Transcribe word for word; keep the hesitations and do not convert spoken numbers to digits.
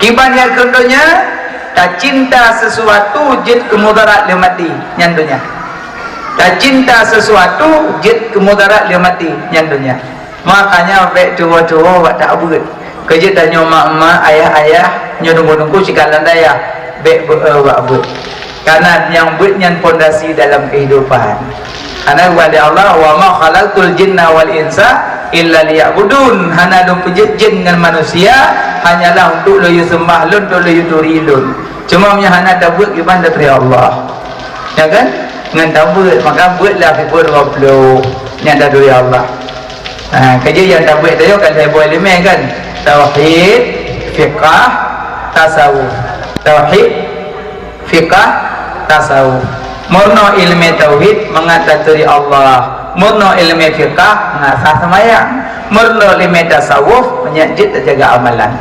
Iban nyang keu donya, tacinta sesuatu jeuet keu mudarat lheueh maté, nyan donya. Tacinta sesuatu jeuet keu mudarat lheueh maté, nyan donya. Makanya bék tuwo-tuwo bak tabeuet. Keu jeuet tanyoe mak-mak, ayah-ayah, nyoe nunggu-nunggu sikalon dayah, bék beu-, eh, bak beuet. Karena nyang beuet nyan pondasi dalam kehidupan. Karena kata Allah, "Wa ma khalaqtul jinna wal insa illa liya'budun." Hana lôn peujeuet jin ngon manusia, hanyalah untuk lôn yue seumbah lôn, untuk lôn yue turi lôn. Cuma meunyo hana tabeuet, kiban taturi Allah. Ya kan? Ngon tabeuet, maka beuet lah siplôh dua ploh nyang taturi Allah. Ha, keu jeuet nyang tabeuet tanyoe kan lhèe boh ileumèe kan? Tauhid, fiqah, tasawuf. Tauhid, fiqah, tasawuf. Meurunoe ileumèe tauhid, mangat taturi Allah. Meurunoe ileumèe fiqah, mangat sah seumayang. Meurunoe ileumèe tasawuf, mangat jeuet tajaga amalan.